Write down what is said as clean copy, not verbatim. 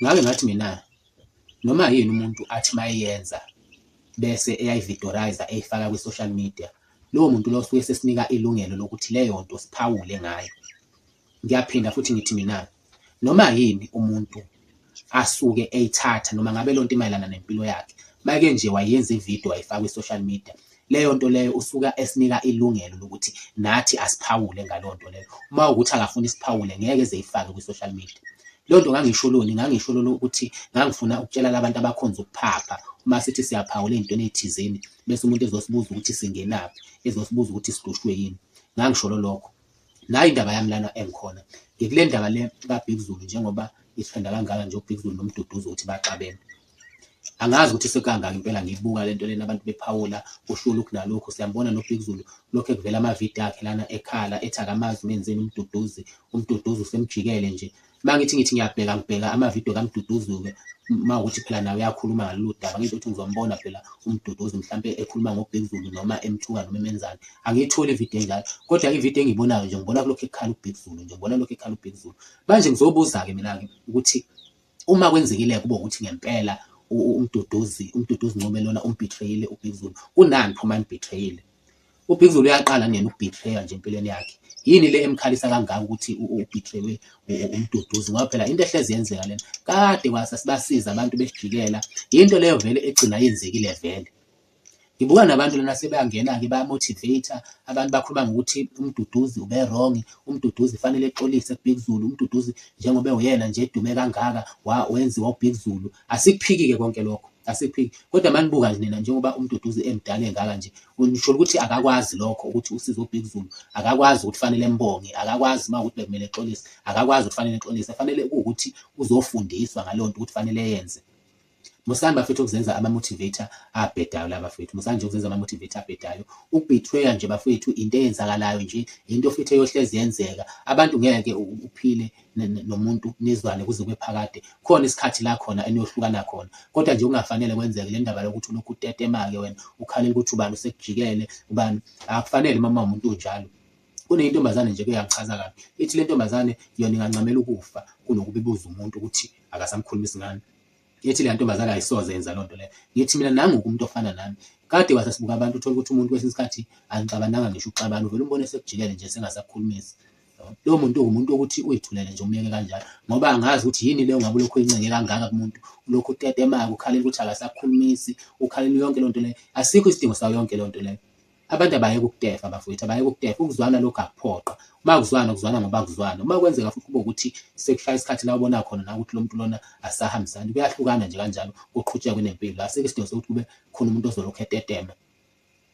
Ngake ngathi mina noma yini umuntu athi mayeyenza bese eyayividorize eyifaka kwi-social media, lowo muntu lowo usuke esesinika ilungelo lokuthi leyo nto siphawule ngayo. Ngiyaphinda futhi ngithi mina noma yini umuntu asuke eyithatha noma ngabe leyo nto imayelana nempilo yakhe, make nje wayenza ividiyo wayifaka kwi-social media, leyo nto leyo usuka esinika ilungelo lokuthi nathi asiphawule ngaleyo nto leyo. Uma kuwukuthi akafuni siphawule ngeke eze eyifake kwi-social media. Leyo nto ngangisho loni, ngangisho lolu ukuthi ngangifuna ukutshela labantu abakhonza ukuphapha uma sithi siyaphawula ey'ntweni ey'thizeni bese umuntu ezosibuza ukuthi singenaphi, ezosibuza ukuthi sidushwe yini. Ngangisholo lokho. Nayi indaba yami lana engikhona. Ngikule ndaba le kaBig Zulu njengoba ithenda kangaka nje uBig Zulu noMduduzi ukuthi baxabene. Angazi ukuthi sekangaka impela ngiyibuka lento lena abantu bephawula kusho lokhu nalokhu siyambona noBig Zulu lokhu ekuvela amavidiyo akhe lana ekhala ethi akamazi umenzeni uMduduzi, uMduduzi usemjikele nje. Uma ngithi ngithi ngiyabheka ngibheka amavidiyo kaMduduzi-ke uma ukuthi phela naye uyakhuluma ngalolu daba ngisho ukuthi ngizombona phela uMduduzi mhlampe ekhuluma ngoBig Zulu noma emthuka noma emenzani. Angiyitholi ividiyo enjalo kodwa ividiyo engiyibonayo nje ngibona kulokhu ekhala uBig Zulu nje ngibona lokhu ekhala uBig Zulu. Manje ngizobuza-ke mina-ke ukuthi uma kwenzekile kube ukuthi ngempela uMduduzi uMduduzi Ncube lona umbetrayile uBig Zulu kunani phuma embetrayile uBig Zulu uyaqala niyena ukubetraya nje empilweni yakhe yini le emkhalisa kangaka ukuthi ubetraywe uMduduzi ngoba phela into ehlezi yenzeka lena kade kwasa sibasiza abantu besijikela into leyo vele egcina yenzekile vele. Ngibuka nabantu lana sebeyangena-ke baya-motivate-a abantu bakhuluma ngokuthi uMduduzi ube-wrong, uMduduzi fanele exolise kuBig Zulu, uMduduzi njengoba ewuyena nje edume kangaka wenziwa uBig Zulu. Asikuphiki-ke konke lokho, asikuphiki. Kodwa uma nibuka nje nina njengoba uMduduzi emdala engaka nje, nisho ukuthi akakwazi lokho ukuthi usize uBig Zulu, akakwazi ukuthi fanele embonge, akakwazi uma ukuthi bekumele exolise, akakwazi ukuthi fanele exolise, fanele kuwukuthi uzofundiswa ngaleyo nto ukuthi fanele eyenze. Musani bafethu ukuzenza ama-motivator abhedayo la bafethu. Musani nje ukuzenza ama-motivator abhedayo. Ukubetreya nje bafethu into eyenzakalayo nje, into futhi eyohlezi yenzeka. Abantu ngeke uphile nomuntu nizwane kuze kube phakade. Khona isikhathi la khona eniyohlukana khona. Kodwa nje kungafanele kwenzeke le ndaba yokuthi ulokhu utetema-ke wena ukhalela ukuthi ubani usekujikele, ubani. Akufanele mama umuntu unjalo. Kunentombazane nje kuyangichaza kabi. Ithi le ntombazane yona ingancamela ukufa kunokuba ibuze umuntu ukuthi akasamkhulumisi ngani. Ngithi le ntombazane ayisoze yenza loo nto leyo. Ngithi mina nangu umuntu ofana nami. Kade kwase sibuka abantu uthola ukuthi umuntu kwesinye isikhathi anixabananga ngisho ukuxabana uvele umbone sekujikele nje sengasakukhulumisi. Lowo muntu uwumuntu wokuthi uyithulele nje umyeke kanjalo ngoba angazi ukuthi yini leyo ngabe ulokhu uyincenge kangaka kumuntu ulokhu utetema-ke ukhalela ukuthi akasakukhulumisi ukhalela yonke leyo nto leyo. Asikho isidingo sayo yonke leyo nto leyo. Abantu abayeke ukutefa bafowethu, abayeke ukutefa. Ukuzwana lokhu akuphoqwa. Uma kuzwana kuzwana ngoba kuzwana. Uma kwenzeka futhi kube ukuthi sekushaya isikhathi la ubona khona nawe ukuthi lo muntu lona asahambisani, kuyahlukana nje kanjalo kuqhutshekwe nempilo. Asikho isidingo sokuthi kube khona umuntu ozolokhu etetema.